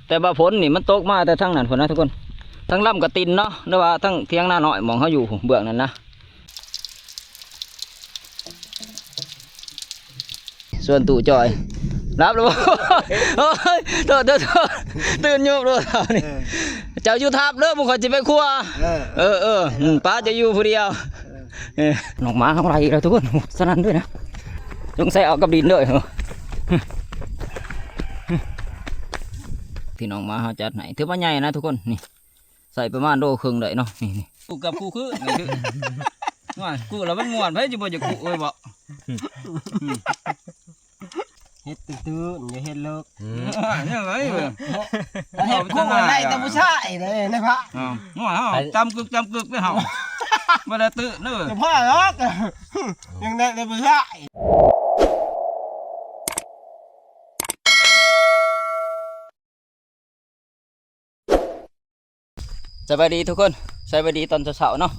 ແຕ່ວ່າຝົນນີ້ມັນຕົກມາແຕ່ທາງນັ້ນພຸ້ນນະທຸກຄົນ ທາງລຳກະຕິນເນາະ ຫຼືວ່າທາງຖຽງນານ້ອຍໝ່ອງເຮົາຢູ່ເບື້ອງນັ້ນນະ. ສ່ວນຕູ້ຈ່ອຍ ຫຼັບແລ້ວບໍ່? ໂອ້ຍ ໂທດໆໆ ຕື່ນໂຍກໂລດເຮົານີ້. ເອີ ເຈົ້າຢູ່ທັບເດີ ພວກຂ້ອຍຊິໄປຄົວ. ເອີ ເອີ ອືມ ປ້າຈະຢູ່ຜູ້ດຽວ. ເອີ ເອີ ນ້ອງໝາເຮົາໄລ່ອີກແລ້ວທຸກຄົນ ສະນັ້ນເດີນະ ສົງໄສເອົາກັບດິນເດີ. ທີ່ນ້ອງໝາເຮົາຈັດໃຫ້ ຖືວ່າໃຫຍ່ນະທຸກຄົນ ນີ້ ໃສ່ປະມານໂລເຄິ່ງໄດ້ເນາະ ນີ້ໆ ກູກັບກູຄືນນີ້ຄື ວ່າກູແລ້ວມັນມ່ວນ ໃຜຊິບໍ່ຢາກກູເອີຍເບາະ. ເຮັດຕື້ນໆ ຢ່າເຮັດເລິກ. ອືມ ວ່າແນວໃດເວີຍ ເຮັດກູໄດ້ແຕ່ຜູ້ຊາຍເດ້ນະພະ. ອ້າວ ວ່າເຮົາ ໄປ ຈຳກຶກຈຳກຶກເດ້ເຮົາ ບໍ່ໄດ້ຕື່ນເດີ ແຕ່ພໍ່ດອກ ຍັງໄດ້ແຕ່ຜູ້ຊາຍ. ສະບາຍດີທຸກຄົນ ສະບາຍດີຕອນເຊົ້າໆເນາະ.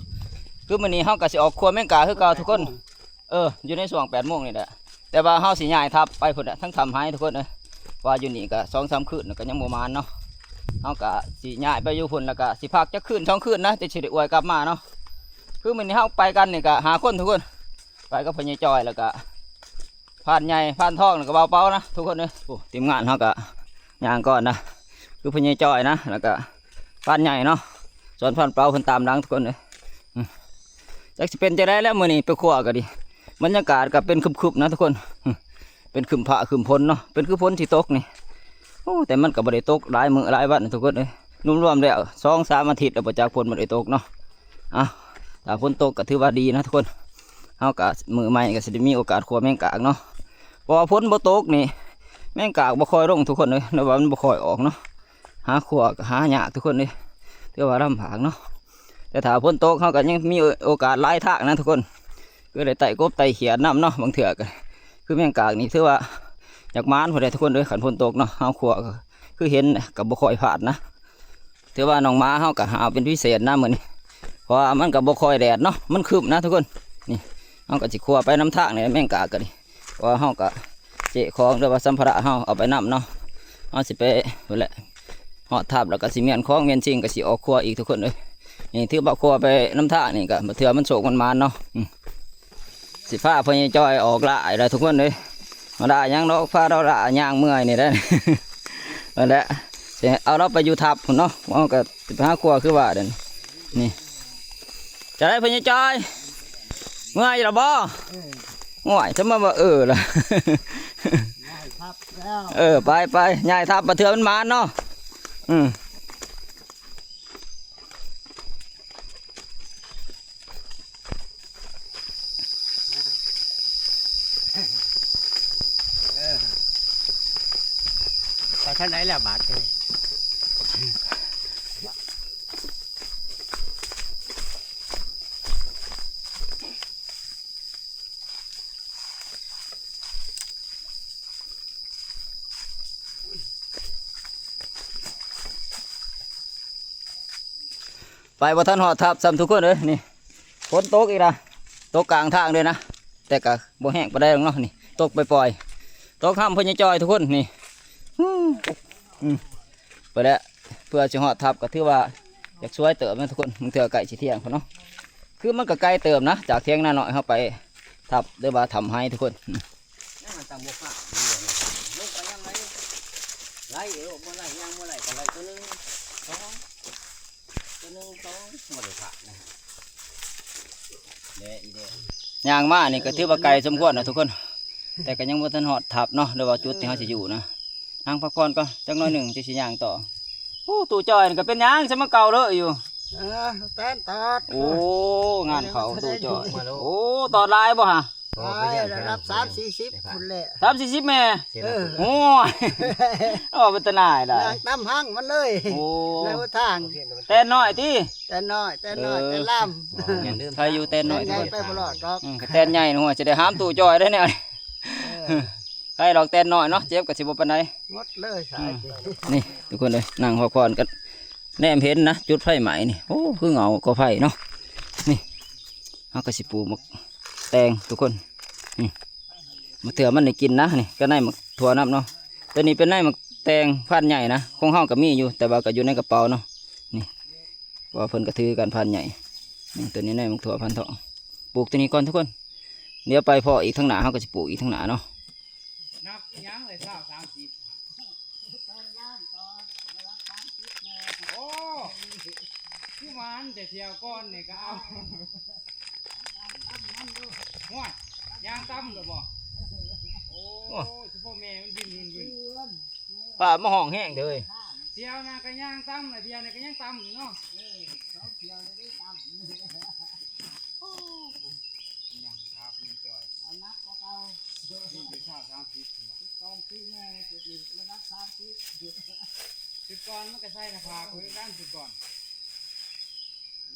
ຄືມື້ນີ້ເຮົາກະຊິອອກຄົວແມງກາຄືເກົ່າທຸກຄົນ. ເອີ ຢູ່ໃນຊ່ວງແປດໂມງນີ້ແຫຼະ ແຕ່ວ່າເຮົາຊິຍ້າຍທັບໄປພຸ້ນແຫຼະ ທັງຖ້ຳໄຮທຸກຄົນເອີຍ. ວ່າຢູ່ນີ້ກະສອງສາມຄືນກະຍັງບໍ່ມານເນາະ ເຮົາກະຊິຍ້າຍໄປຢູ່ພຸ້ນ ແລ້ວກະຊິພັກຈັກຄືນສອງຄືນນະ ຈັ່ງຊິໄດ້ອວຍກັບມາເນາະ. ຄືມື້ນີ້ເຮົາໄປກັນນີ້ກະຫ້າຄົນທຸກຄົນ ໄປກັບພໍ່ໃຫຍ່ຈ້ອຍ ແລ້ວກະ ພານໃຫຍ່ ພານທອງ ແລ້ວກໍບ່າວເປົານະທຸກຄົນເອີຍ. ໂອ້ ທີມງານເຮົາກໍຍ່າງກ່ອນນະ ຄືພໍ່ໃຫຍ່ຈ້ອຍນະ ແລ້ວກໍພານໃຫຍ່ເນາະ ສ່ວນພານເປົາເພິ່ນຕາມຫຼັງທຸກຄົນເອີຍ. ອືມ ຈັກຊິເປັນຈັ່ງໃດແລ້ວ ມື້ນີ້ໄປຄົວກໍດີ ບັນຍາກາດກໍເປັນຄຶບໆນະທຸກຄົນ. ອືມ ເປັນຄຶມຟ້າຄຶມຝົນເນາະ ເປັນຄືຝົນຊິຕົກນີ້. ໂອ້ ແຕ່ມັນກໍບໍ່ໄດ້ຕົກຫຼາຍມື້ຫຼາຍວັນນະທຸກຄົນເອີຍ ລວມໆແລ້ວສອງສາມອາທິດແລ້ວ ບໍ່ຈັກຝົນບໍ່ໄດ້ຕົກເນາະ. ເອົ້າ ຖ້າຝົນຕົກກໍຖືວ່າດີນະທຸກຄົນ ເຮົາກໍມື້ໃໝ່ກໍຊິໄດ້ມີໂອກາດຄົວແມງກາກເນາະ. ເພາະວ່າຝົນບໍ່ຕົກນີ້ ແມງກາກບໍ່ຄ່ອຍລົງທຸກຄົນເອີຍ ແນວວ່າມັນບໍ່ຄ່ອຍອອກເນາະ ຫາຄົວກໍຫາຍາກທຸກຄົນເອີຍ ຖືວ່າລຳບາກເນາະ. ແຕ່ຖ້າຝົນຕົກເຮົາກໍຍັງມີໂອກາດຫຼາຍທາງນະທຸກຄົນ ຄືໄດ້ໄຕ່ກົບໄຕ່ຂຽດນຳເນາະ. ບາງເທື່ອກໍຄືແມງກາກນີ້ຖືວ່າຢາກໝານພຸ້ນແຫຼະທຸກຄົນເອີຍ ຄັນຝົນຕົກເນາະ ເຮົາຄົວກໍຄືເຫັນກໍບໍ່ຄ່ອຍພາດນະ. ຖືວ່ານ້ອງໝາເຮົາກໍຫາວເປັນພິເສດນະມື້ນີ້ ເພາະວ່າມັນກໍບໍ່ຄ່ອຍແດດເນາະ ມັນຄຶ້ມນະທຸກຄົນ. ນີ້ເຮົາກໍຊິຄົວໄປນຳທາງນີ້ແຫຼະ ແມງກາກກໍດີ ເພາະວ່າເຮົາກໍເຈະຂອງ ຫຼືວ່າສຳພາລະເຮົາເອົາໄປນຳເນາະ. ເຮົາຊິໄປພຸ້ນແຫຼະ ຮອດຖ້ຳແລ້ວກໍຊິມ້ຽນຂອງມ້ຽນສິ່ງ ກໍຊິອອກຄົວອີກທຸກຄົນເອີຍ. ນີ້ຖືວ່າຄົວໄປນຳທາງນີ້ກໍເທື່ອມັນໂຊກມັນໝານເນາະ. ອືມ ຊິພາພໍ່ໃຫຍ່ຈ້ອຍອອກລ່າແລ້ວທຸກຄົນເອີຍ ມາລ່າຫຍັງດອກ ພາລາວລ່າຍ່າງເມື່ອຍນີ້ແຫຼະ. ນັ້ນແຫຼະ ຊິເອົາລາວໄປຢູ່ທັບພຸ້ນເນາະ ເຮົາກໍຊິໄປຫາຄົວຄືວ່າເດ້. ນີ້ ຈະໄດ້ພໍ່ໃຫຍ່ຈ້ອຍ ເມື່ອຍລະບໍ່? ໂອ້ຍ ຈະມາວ່າເອີລະ ຍ້າຍທັບແລ້ວ ເອີ ໄປໆ ຍ້າຍທັບ ບາດເທື່ອມັນໝານເນາະ. ອືມ ເອີ ໄປທາງໃດແລ້ວບາດນີ້? ໄປບໍ່ທັນຮອດທັບຊ້ຳທຸກຄົນເອີຍ. ນີ້ ຝົນຕົກອີກລະ ຕົກກາງທາງເລີຍນະ ແຕ່ກະບໍ່ແຮງປານໃດດອກເນາະ. ນີ້ ຕົກປ່ອຍໆ ຕົກຫ້າມພໍ່ໃຫຍ່ຈ່ອຍທຸກຄົນ. ນີ້ ອືມ ອືມ ໄປແລ້ວ ເພື່ອຊິຮອດທັບກໍຖືວ່າຢາກສວຍເຕີບນະທຸກຄົນ. ບາງເທື່ອໃກ້ຊິທ່ຽງພຸ້ນເນາະ ຄືມັນກໍໄກເຕີບນະ ຈາກຖຽງນານ້ອຍເຮົາໄປທັບ ຫຼືວ່າຖ້ຳໄຮທຸກຄົນ. ຍັງມັນຕຳບໍ່ພາດ ລົງໄປຍາມໃດ ໄລ່ໂລດ ບໍ່ໄລ່ ຍ່າງບໍ່ໄລ່ກໍໄລ່ຕົວໜຶ່ງ ສອງ ຕົວໜຶ່ງ ສອງ ບໍ່ໄດ້ພາດນະ. ແດ່ອີແດ່ ຍ່າງມານີ້ກໍຖືວ່າໄກສົມຄວນນະທຸກຄົນ ແຕ່ກໍຍັງບໍ່ທັນຮອດທັບເນາະ ຫຼືວ່າຈຸດທີ່ເຮົາຊິຢູ່ນະ. ນັ່ງພັກຜ່ອນກ່ອນຈັກໜ້ອຍໜຶ່ງ ຈັ່ງຊິຍ່າງຕໍ່. ໂອ້ ຕູ້ຈ່ອຍນີ້ກໍເປັນຫຍັງ ຈະມາເກົາເລີຍຢູ່? ເອີ ແຕນຕອດ. ໂອ້ ງານເຂົ້າຕູ້ຈ່ອຍ. ໂອ້ ຕອດຫຼາຍບໍ່ຫະ? ຫຼາຍ ລະດັບສາມສີ່ສິບພຸ້ນແຫຼະ. ສາມສີ່ສິບແມ່? ເອີ ໂອ້ຍ ເວົ້າເປັນຕາໜ່າຍຫຼາຍ ຍ່າງຕຳຫັງມັນເລີຍ. ໂອ້ ໃນຫົນທາງ ແຕນນ້ອຍຕິ? ແຕນນ້ອຍ ແຕນນ້ອຍ ເອີ ແຕນລຳ. ໃຜຢູ່ແຕນນ້ອຍ ແຕນໃຫຍ່ໄປບໍ່ລອດດອກ. ອືມ ແຕນໃຫຍ່ຫັ້ນ ຈະໄດ້ຫາມຕູ້ຈ່ອຍໄດ້ແນວນີ້. ເອີ ໃຜດອກແຕນນ້ອຍເນາະ ເຈັບກໍຊິບໍ່ປານໃດ. ໝົດເລີຍສາຍ. ອືມ ນີ້ທຸກຄົນເອີຍ ນັ່ງພັກຜ່ອນກັນ ແນມເຫັນນະ ຈຸດໄຟໄໝ້ນີ້. ໂອ້ ຄືເຫງົາກໍໄຟເນາະ. ນີ້ ເຮົາກໍຊິປູກໝາກແຕງທຸກຄົນ. ນີ້ ມາເທື່ອມັນໄດ້ກິນນະ ນີ້ກໍໃນໝາກຖົ່ວນຳເນາະ. ຕົວນີ້ເປັນໃນໝາກ ແຕງພັນໃຫຍ່ນະ ຂອງເຮົາກໍມີຢູ່ ແຕ່ວ່າກໍຢູ່ໃນກະເປົາເນາະ. ນີ້ ເພາະວ່າເພິ່ນກໍຖືກັນພັນໃຫຍ່. ນີ້ ຕົວນີ້ໃນໝາກຖົ່ວພັນທອງ ປູກຕົວນີ້ກ່ອນທຸກຄົນ ດຽວໄປພໍ້ອີກທາງໜ້າ ເຮົາກໍຊິປູກອີກທາງໜ້າເນາະ. ນັບອີຫຍັງເລີຍ ຊາວ ສາມສິບ ໂອ້ ຄືໝານແຕ່ທ່ຽວກ່ອນນີ້ກໍເອົາ ໂອ້ຍ ຍ່າງຕຳແລ້ວບໍ່? ໂອ້ຍ ໂອ້ຍ ສະໂພແມ່ມັນບິນວື່ນໆ ຟ້າມາຮ້ອງແຮງເດີ. ທ່ຽວນັ້ນກໍຍ່າງຕຳ ແລ້ວທ່ຽວນີ້ກໍຍັງຕຳຢູ່ເນາະ. ເອີ ສອງທ່ຽວໄດ້ຕຳ ໂອ້ ຍັງຂາເພິ່ນຈ່ອຍ ເອົາໜັກກວ່າເກົ່າ ນີ້ເປັນຊາວ ສາມສິບ ຕອນປີແມ່ຈຸດນີ້ລະດັບສາມສິບ ຈຸດກ່ອນມັນກໍໃສ່ໜ້າຜາກຄືກັນ ຈຸດກ່ອນ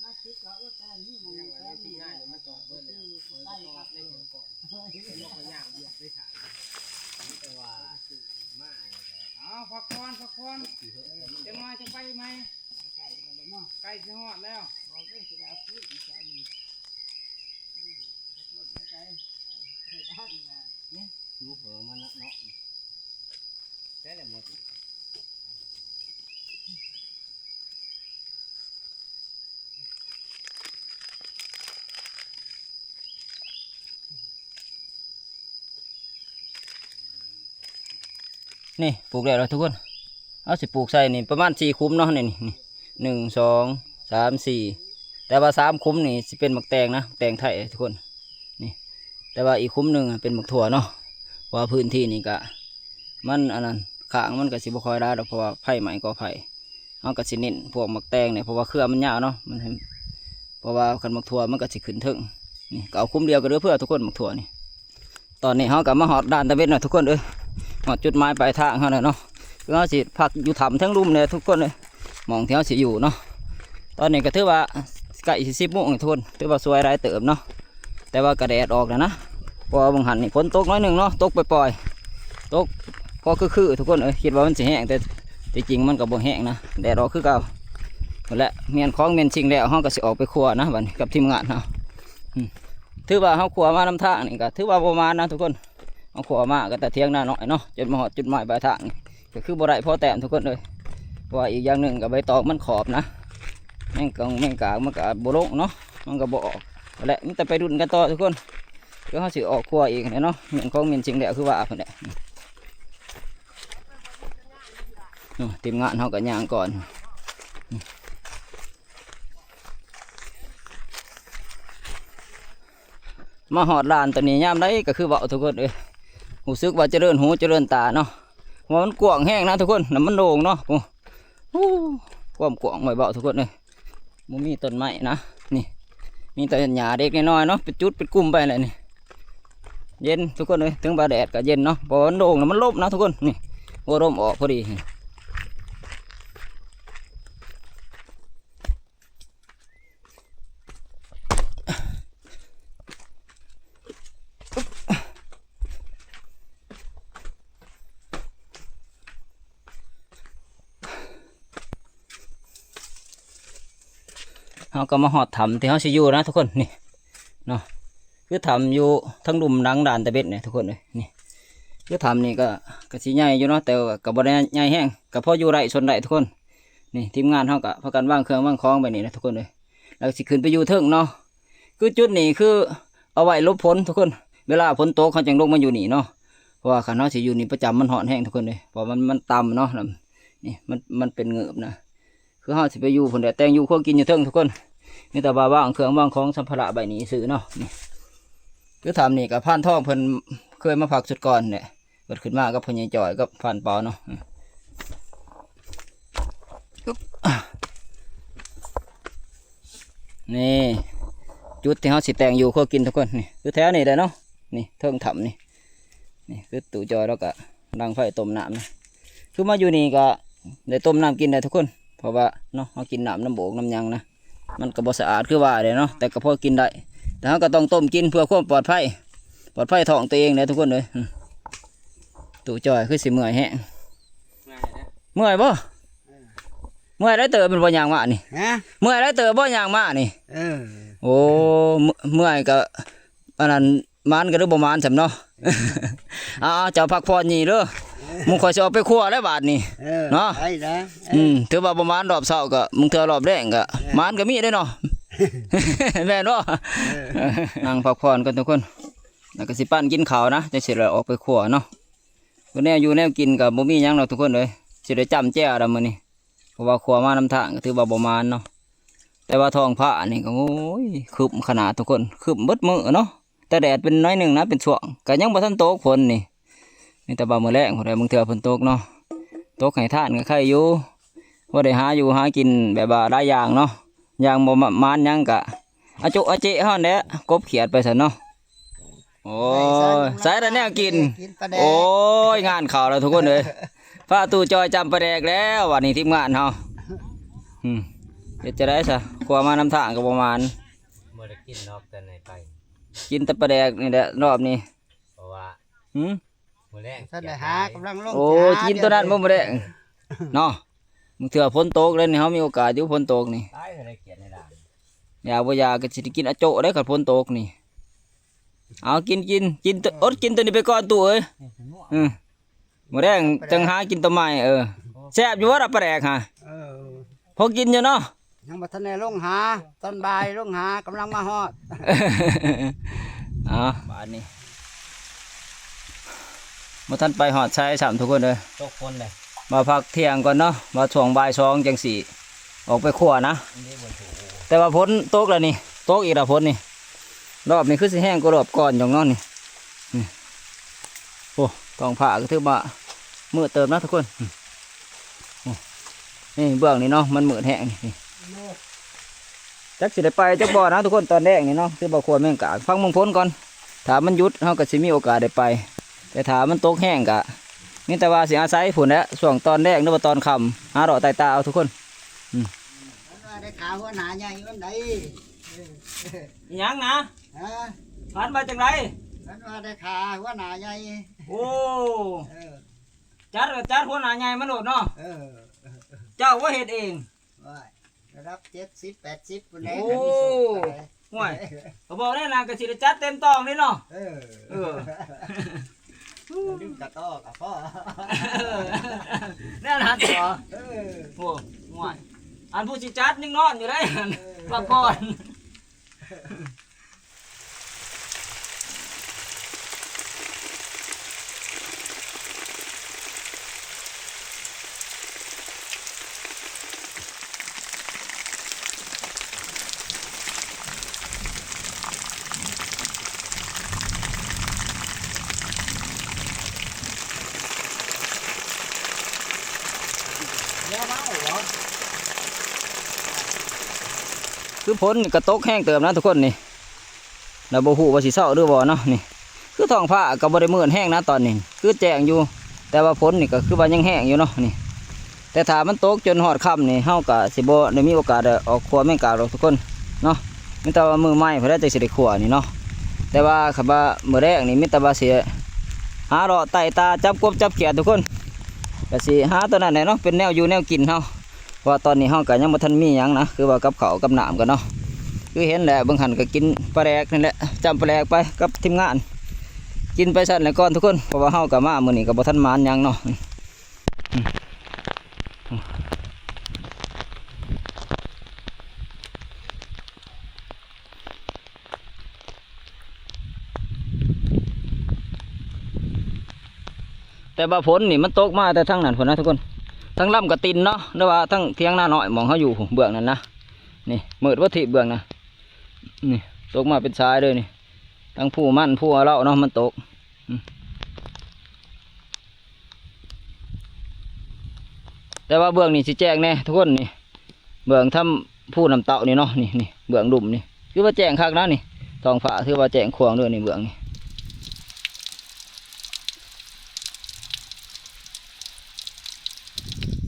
ໜັກສຸດກໍ ໂອ້ ແຕ່ນີ້ມັນ ແຕ່ນີ້ມັນຈອດເບິດແລ້ວ ໃສ່ກັບເລີຍ ມັນກໍຍ່າງວຽກໄປຂາຍ ມີແຕ່ວ່າມາ ເອົາ ພັກຜ່ອນ ພັກຜ່ອນ ຈັກໜ້ອຍຈະໄປໃໝ່ ໃກ້ແລ້ວເນາະ ໃກ້ຊິຮອດແລ້ວ ອອກເດີ ຊິໄດ້ເອົາຄືນອີກ ອືມ ຂັບລົດໄປໄກ ໄປບ້ານ ນີ້ ຢູ່ເຜີມັນເນາະ ໃຊ້ແລ້ວໝົດ. ນີ້ ປູກແລ້ວລະທຸກຄົນ ເຮົາຊິປູກໃສ່ນີ້ປະມານສີ່ຂຸມເນາະ ນີ້ ນີ້ ໜຶ່ງ ສອງ ສາມ ສີ່ ແຕ່ວ່າສາມຂຸມນີ້ຊິເປັນໝາກແຕງນະ ແຕງໄທທຸກຄົນ ນີ້ ແຕ່ວ່າອີກຂຸມໜຶ່ງເປັນໝາກຖົ່ວເນາະ ເພາະວ່າພື້ນທີ່ນີ້ກະ ມັນອັນນັ້ນ ຄ້າງມັນກະຊິບໍ່ຄ່ອຍຫຼາຍດອກ ເພາະວ່າໄຟໄໝ້ກໍໄຟ ເຮົາກໍຊິເນັ້ນພວກໝາກແຕງນີ້ ເພາະວ່າເຄືອມັນຍາວເນາະ ມັນ ເພາະວ່າຄັນໝາກຖົ່ວມັນກໍຊິຂຶ້ນເທິງ ນີ້ກໍເອົາຂຸມດຽວກໍເຫຼືອເພື່ອທຸກຄົນ ໝາກຖົ່ວນີ້. ຕອນນີ້ເຮົາກໍມາຮອດດ່ານຕະເວັດເນາະທຸກຄົນເອີຍ ຮອດຈຸດໝາຍປາຍທາງເຮົາແລ້ວເນາະ ຄືເຮົາຊິພັກຢູ່ຖ້ຳເທິງລຸ່ມແຫຼະທຸກຄົນເອີຍ ໝ່ອງທີ່ເຮົາຊິຢູ່ເນາະ. ຕອນນີ້ກໍຖືວ່າໃກ້ຊິສິບໂມງທຸກຄົນ ຖືວ່າສວຍຫຼາຍເຕີບເນາະ ແຕ່ວ່າກໍແດດອອກແລ້ວນະ ເພາະວ່າເບິ່ງຫັ້ນນີ້ຝົນຕົກໜ້ອຍໜຶ່ງເນາະ ຕົກປ່ອຍໆ ຕົກພໍຄືໆ ທຸກຄົນເອີຍ ຄິດວ່າມັນຊິແຮງ ແຕ່ທີ່ຈິງມັນກໍບໍ່ແຮງນະ ແດດອອກຄືເກົ່າ. ພຸ້ນແຫຼະ ມ້ຽນຂອງມ້ຽນຊິ້ງແລ້ວ ເຮົາກໍຊິອອກໄປຄົວນະ ບັດນີ້ກັບທີມງານເຮົາ ອືມ ຖືວ່າເຮົາຄົວມານຳທາງນີ້ກໍຖືວ່າບໍ່ໝານນະທຸກຄົນ ເຮົາຂົວມາກໍແຕ່ຖຽງນານ້ອຍເນາະ ຈົນມາຮອດຈຸດໝາຍປາຍທາງນີ້ ກໍຄືບໍ່ໄດ້ພໍແຕ້ມທຸກຄົນເອີຍ ເພາະວ່າອີກຢ່າງໜຶ່ງກໍໃບຕອງມັນຂອບນະ ແມງກອງແມງກາກມັນກໍບໍ່ລົງເນາະ ມັນກໍບໍ່ອອກ. ແລະ ມີແຕ່ໄປລຸ້ນກັນຕໍ່ທຸກຄົນ ຄືເຮົາຊິອອກຂົວອີກແຫຼະເນາະ ແມ່ນຂອງແມ່ນສິ່ງແລ້ວຄືວ່າພຸ້ນແຫຼະ. ໂອ້ ທີມງານເຮົາກໍຍ່າງກ່ອນ ມາຮອດລານຕົວນີ້ຍາມໃດກໍຄືເວົ້າທຸກຄົນເອີຍ ຮູ້ສຶກວ່າຈະເລີນຫູຈະເລີນຕາເນາະ ເພາະວ່າມັນກວ້າງແຮງນະທຸກຄົນ ແລ້ວມັນໂລ່ງເນາະ. ໂອ້ ຄວາມກວ້າງໄວເວົ້າທຸກຄົນເອີຍ ບໍ່ມີຕົ້ນໄມ້ນະ ນີ້ ມີແຕ່ຫຍ້າເລັກນ້ອຍເນາະ ເປັນຈຸດເປັນກຸ່ມໄປແຫຼະນີ້. ເຢັນທຸກຄົນເອີຍ ເຖິງວ່າແດດກໍເຢັນເນາະ ເພາະວ່າມັນໂລ່ງ ແລ້ວມັນລົມນະທຸກຄົນ ນີ້ ໂອ້ ລົມອອກພໍດີ. ເຮົາກໍມາຮອດຖ້ຳທີ່ເຮົາຊິຢູ່ນະທຸກຄົນ ນີ້ເນາະ ຄືຖ້ຳຢູ່ທາງລຸ່ມຫຼັງດ່ານຕາເບັດນີ້ທຸກຄົນເອີຍ. ນີ້ ຄືຖ້ຳນີ້ກໍ ກໍຊິໃຫຍ່ຢູ່ເນາະ ແຕ່ວ່າກໍບໍ່ໄດ້ໃຫຍ່ແຮງ ກໍພໍຢູ່ໄດ້ຊົນໄດ້ທຸກຄົນ. ນີ້ທີມງານເຮົາກໍພາກັນວາງເຄື່ອງວາງຂອງໄວ້ນີ້ນະທຸກຄົນເອີຍ ແລ້ວກໍຊິຂຶ້ນໄປຢູ່ເທິງເນາະ. ຄືຈຸດນີ້ຄືເອົາໄວ້ຫຼົບຝົນທຸກຄົນ ເວລາຝົນຕົກເຮົາຈຶ່ງລົງມາຢູ່ນີ້ເນາະ ເພາະວ່າຄັນເຮົາຊິຢູ່ນີ້ປະຈຳມັນຮ້ອນແຮງທຸກຄົນເອີຍ ເພາະວ່າມັນ ມັນຕ່ຳເນາະ ແລ້ວນີ້ມັນ ມັນເປັນເງີບນະ. ຄືເຮົາຊິໄປຢູ່ພຸ້ນແຫຼະ ແຕ່ງຢູ່ຄົວກິນຢູ່ເທິງທຸກຄົນ ມີແຕ່ວ່າວາງເຄື່ອງວາງຂອງສຳພາລະໄວ້ນີ້ຊື່ເນາະ. ນີ້ ຄືຖ້ຳນີ້ກໍພານທອງເພິ່ນເຄີຍມາພັກຊຸດກ່ອນແຫຼະ ເພິ່ນຂຶ້ນມາກັບພໍ່ໃຫຍ່ຈ່ອຍກັບພານເປົາເນາະ. ນີ້ຈຸດທີ່ເຮົາຊິແຕ່ງຢູ່ຄົວກິນທຸກຄົນ ນີ້ຄືແຖວນີ້ແຫຼະເນາະ. ນີ້ເທິງຖ້ຳນີ້ ນີ້ຄືຕູ້ຈ່ອຍລາວກໍດັງໄຟຕົ້ມນ້ຳນະ ຄືມາຢູ່ນີ້ກໍໄດ້ຕົ້ມນ້ຳກິນໄດ້ທຸກຄົນ ເພາະວ່າເນາະ ເຮົາກິນນ້ຳນຳໂບກນຳຫຍັງນະ ມັນກໍບໍ່ສະອາດຄືວ່າເດ້ເນາະ ແຕ່ກໍພໍກິນໄດ້ ແຕ່ເຮົາກໍຕ້ອງຕົ້ມກິນເພື່ອຄວາມປອດໄພ ປອດໄພທ້ອງຕົວເອງແຫຼະທຸກຄົນເອີຍ. ອືມ ຕູ້ຈ່ອຍຄືຊິເມື່ອຍແຮງ ເມື່ອຍເດີ ເມື່ອຍບໍ່? ເອີ ເມື່ອຍຫຼາຍເຕີບແມ່ນບໍ່ ຍ່າງມານີ້ ຮະ? ເມື່ອຍຫຼາຍເຕີບບໍ່ ຍ່າງມານີ້? ເອີ ໂອ້ ເມື່ອຍ ເມື່ອຍກໍອັນນັ້ນ ໝານກໍຫຼືບໍ່ໝານຊ່ຳເນາະ. ເອີ ເອົາໆ ເຈົ້າພັກຜ່ອນນີ້ເດີ ເອີ ໝູ່ຂ້ອຍຊິອອກໄປຄົວແລ້ວບາດນີ້ ເອີ ເນາະ ໄປນະ ເອີ ອືມ ຖືວ່າບໍ່ໝານລອບເຊົ້າກໍ ບາງເທື່ອລອບແລງກໍ ເອີ ໝານກໍມີເດ້ເນາະ ເອີ ແມ່ນບໍ່? ເອີ ນັ່ງພັກຜ່ອນກ່ອນທຸກຄົນ ແລ້ວກໍຊິປັ້ນກິນເຂົ້ານະ ຈັ່ງຊິໄດ້ອອກໄປຄົວເນາະ. ຄືແນວຢູ່ແນວກິນກໍບໍ່ມີຫຍັງດອກທຸກຄົນເອີຍ ຊິໄດ້ຈ້ຳແຈ່ວດອກມື້ນີ້ ເພາະວ່າຄົວມານຳທາງກໍຖືວ່າບໍ່ໝານເນາະ. ແຕ່ວ່າທ້ອງຟ້ານີ້ກໍ ໂອ້ຍ ຄຶ້ມຂະໜາດທຸກຄົນ ຄຶ້ມເບິດມື້ເນາະ ແຕ່ແດດເປັນໜ້ອຍໜຶ່ງນະ ເປັນຊ່ວງ ກໍຍັງບໍ່ທັນຕົກຝົນນີ້ ມີແຕ່ວ່າມື້ແລງພຸ້ນແຫຼະ ບາງເທື່ອຝົນຕົກເນາະ ຕົກໃຫ້ທານກໍໄຄຢູ່ ພໍໄດ້ຫາຢູ່ຫາກິນແບບວ່າຫຼາຍຢ່າງເນາະ ຢ່າງບໍ່ມາ ໝານຫຍັງກະອາໂຈະອາເຈະເຮົາຫັ້ນແຫຼະ ກົບຂຽດໄປຊັ້ນເນາະ. ໂອ້ຍ ໃສ່ແຕ່ແນວກິນ ກິນປາແດກ ໂອ້ຍ ງານເຂົ້າແລ້ວທຸກຄົນເອີຍ ພາຕູ້ຈ່ອຍຈ້ຳປາແດກແລ້ວ ບາດນີ້ທີມງານເຮົາ ອືມ ເຮັດຈັ່ງໃດຊະ ຄົວມານຳທາງກໍບໍ່ໝານ ບໍ່ໄດ້ກິນດອກແຕ່ໃນໄປ ກິນແຕ່ປາແດກນີ້ແຫຼະລອບນີ້ ເພາະວ່າ ຫືມ ມື້ແລງ ທ່ານໄດ້ຫາ ກຳລັງລົງ ໂອ້ ຊິຫາ ກິນຕົວນັ້ນບໍ່ມື້ແລງເນາະ ບາງເທື່ອຝົນຕົກເດ້ນີ້ ເຮົາມີໂອກາດຢູ່ຝົນຕົກນີ້ ຕາຍ ໄດ້ກຽດໃນດ່ານ ຢາກບໍ່ຢາກກໍຊິໄດ້ກິນອາໂຈະເດ້ ຄັນຝົນຕົກນີ້ ເອົາ ກິນ ກິນ ກິນ ອົດກິນຕົວນີ້ໄປກ່ອນຕູ້ເອີຍ ອືມ ມື້ແລງຈັ່ງຫາກິນຕົວໃໝ່ ເອີ ແຊບຢູ່ບໍ່ລະປາແດກຫະ ເອີ ພໍກິນຢູ່ເນາະ ຍັງບໍ່ທັນໄດ້ລົງຫາ ຕອນບ່າຍລົງຫາ ກຳລັງມາຮອດ ເອົາ ບາດນີ້ ບໍ່ທັນໄປຮອດໃສຊ້ຳທຸກຄົນເອີຍ ຕົກຝົນເດ້ ມາພັກທ່ຽງກ່ອນເນາະ ວ່າຊ່ວງບ່າຍສອງຈັ່ງຊິອອກໄປຄົວນະ ແຕ່ວ່າຝົນຕົກແລ້ວນີ້ ຕົກອີກແລ້ວຝົນນີ້ ລອບນີ້ຄືຊິແຮງກວ່າລອບກ່ອນຈັ່ງເນາະນີ້ ນີ້ ໂອ້ ທ້ອງຟ້າກໍຖືວ່າມືດເຕີບນະທຸກຄົນ ນີ້ ນີ້ເບື້ອງນີ້ເນາະ ມັນມືດແຮງນີ້ ຈັກຊິໄດ້ໄປຈັກບໍ່ນະທຸກຄົນ ຕອນແລງນີ້ເນາະ ຄືບໍ່ຄວນແມ່ນກະຟັງເບິ່ງຝົນກ່ອນ ຖ້າມັນຢຸດເຮົາກໍຊິມີໂອກາດໄດ້ໄປ ແຕ່ຖ້າມັນຕົກແຮງກະມີແຕ່ວ່າຊິອາໄສພຸ້ນແຫຼະ ຊ່ວງຕອນແລງ ຫຼືວ່າຕອນຄ່ຳ ຫາເລາະໄຕ່ຕາເອົາທຸກຄົນ ອືມ ມັນວ່າໄດ້ຂາຫົວໜ້າໃຫຍ່ມັນໄດ໋ ອີຫຍັງນະ? ຮະ? ຝັນວ່າຈັ່ງໃດ? ຝັນວ່າໄດ້ຂາຫົວໜ້າໃຫຍ່ ໂອ້ ເອີ ຈັດກໍຈັດຫົວໜ້າໃຫຍ່ມາໂລດເນາະ ເອີ ເຈົ້າບໍ່ເຮັດເອງ ໂອ້ຍ ລະດັບເຈັດສິບແປດສິບພຸ້ນແຫຼະ ໂອ້ ຄັນມີໂຊກເທົ່າໃດ ໂອ້ຍ ກໍບອກແລ້ວນະ ກໍຊິໄດ້ຈັດເຕັມຕອງເດ້ເນາະ ເອີ ເອີ ດຶງກະຕໍກໍພໍ ແນວນັ້ນບໍ ເອີ ໂອ້ຍ ອັນຜູ້ຊິຈັດຍັງນອນຢູ່ເດ້ ເອີ ພັກຜ່ອນ ຄືຝົນນີ້ກໍຕົກແຮງເຕີບນະທຸກຄົນນີ້ ແລ້ວບໍ່ຮູ້ວ່າຊິເຊົ້າຫຼືບໍ່ເນາະ ນີ້ ຄືທ້ອງຟ້າກໍບໍ່ໄດ້ມືດແຮງນະຕອນນີ້ ຄືແຈ້ງຢູ່ ແຕ່ວ່າຝົນນີ້ກໍຄືວ່າຍັງແຮງຢູ່ເນາະນີ້ ແຕ່ຖ້າມັນຕົກຈົນຮອດຄ່ຳນີ້ ເຮົາກໍຊິບໍ່ໄດ້ມີໂອກາດໄດ້ອອກຄົວແມງກາກດອກທຸກຄົນເນາະ ມີແຕ່ວ່າມື້ໃໝ່ພຸ້ນແຫຼະຈັ່ງຊິໄດ້ຄົວນີ້ເນາະ ແຕ່ວ່າຄັນວ່າມື້ແລງນີ້ມີແຕ່ວ່າຊິຫາເລາະໄຕ່ຕາຈັບກົບຈັບຂຽດທຸກຄົນ ກໍຊິຫາຕົວນັ້ນແຫຼະເນາະ ເປັນແນວຢູ່ແນວກິນເຮົາ ເພາະວ່າຕອນນີ້ເຮົາກໍຍັງບໍ່ທັນມີຫຍັງນະ ຄືວ່າກັບເຂົ້າກັບນ້ຳກັນເນາະ ຄືເຫັນແຫຼະ ເບິ່ງຫັ້ນກໍກິນປາແດກນີ້ແຫຼະ ຈ້ຳປາແດກໄປກັບທີມງານ ກິນໄປຊັ້ນແຫຼະກ່ອນທຸກຄົນ ເພາະວ່າເຮົາກໍມາມື້ນີ້ກໍບໍ່ທັນໝານຫຍັງເນາະ. ແຕ່ວ່າຝົນນີ້ມັນຕົກມາແຕ່ທາງນັ້ນພຸ້ນນະທຸກຄົນ ທາງລຳກະຕິນເນາະ ຫຼືວ່າທາງຖຽງນານ້ອຍໝ່ອງເຮົາຢູ່ພຸ້ນ ເບື້ອງນັ້ນນະ ນີ້ ມືດເບິດທີບເບື້ອງນັ້ນ ນີ້ ຕົກມາເປັນສາຍເລີຍນີ້ ທັງພູມັນພູເລົາເນາະ ມັນຕົກ ອືມ ແຕ່ວ່າເບື້ອງນີ້ຊິແຈ້ງແດ່ທຸກຄົນນີ້ ເບື້ອງທຳພູນ້ຳເຕົ້ານີ້ເນາະ ນີ້ ນີ້ ເບື້ອງລຸ່ມນີ້ ຄືວ່າແຈ້ງຄັກນະນີ້ ທ້ອງຟ້າຖືວ່າແຈ້ງຂວາງເດີນີ້ ເບື້ອງນີ້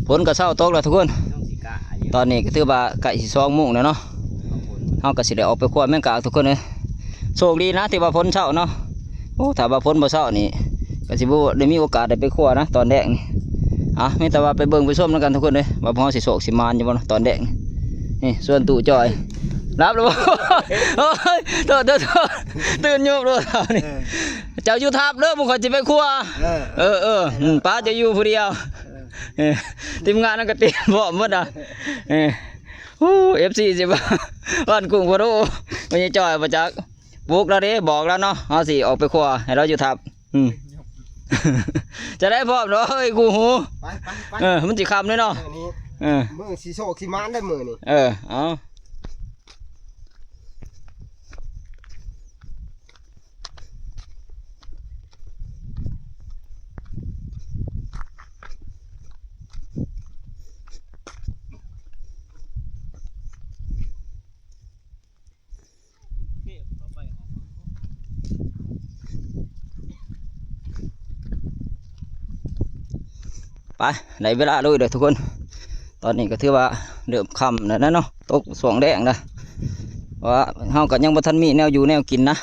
ຝົນກໍເຊົາຕົກແລ້ວທຸກຄົນ ຕອນນີ້ກໍຖືວ່າໃກ້ຊິສອງໂມງແລ້ວເນາະ ເຮົາກໍຊິໄດ້ອອກໄປຄົວແມງກາກທຸກຄົນເອີຍ ໂຊກດີນະທີ່ວ່າຝົນເຊົາເນາະ ໂອ້ ຖ້າວ່າຝົນບໍ່ເຊົານີ້ ກໍຊິບໍ່ໄດ້ມີໂອກາດໄດ້ໄປຄົວນະຕອນແລງນີ້ ອ່ະ ມີແຕ່ວ່າໄປເບິ່ງໄປຊົມນຳກັນທຸກຄົນເອີຍ ວ່າພວກເຮົາຊິໂຊກຊິໝານຢູ່ບໍ່ເນາະຕອນແລງນີ້ ນີ້ ສ່ວນຕູ້ຈ່ອຍ ຫຼັບແລ້ວບໍ່? ໂອ້ຍ ໂທດ ໂທດ ໂທດ ຕື່ນໂຍບໂລດເຮົານີ້ ເອີ ເຈົ້າຢູ່ທັບເດີ ໝູ່ຂ້ອຍຊິໄປຄົວ. ເອີ ເອີ ເອີ ອືມ ປ້າເຈົ້າຢູ່ຜູ້ດຽວ. ເອີ ເອີ ທີມງານນັ້ນກໍຕຽມພ້ອມໝົດນະ. ເອີ ໂອ້ ເອັຟຊີຊິວ່າ ບ້ານກຸ້ງພະໂດ ໄປຈ່ອຍບໍ່ຈັກ. ປຸກລາວເດ້ ບອກລາວເນາະ ເຮົາຊິອອກໄປຄົວ ໃຫ້ລາວຢູ່ທັບ. ອືມ ຈະໄດ້ພ້ອມເນາະ. ເອີຍ ກູຫູ ໄປ ໄປ ໄປ. ເອີ ມັນຊິຄ່ຳເດ້ເນາະ. ເອີ ນີ້ ເອີ ມື້ຊິໂຊກຊິໝານໄດ໋ມື້ນີ້. ເອີ ເອົາ. ໄປ ໄດ້ເວລາລຸຍເດີທຸກຄົນ. ຕອນນີ້ກໍຖືວ່າເລີ່ມຄ່ຳແລ້ວນະເນາະ ຕົກຊ່ວງແລງນະ ເພາະວ່າເຮົາກໍຍັງບໍ່ທັນມີແນວຢູ່ແນວກິນນະ.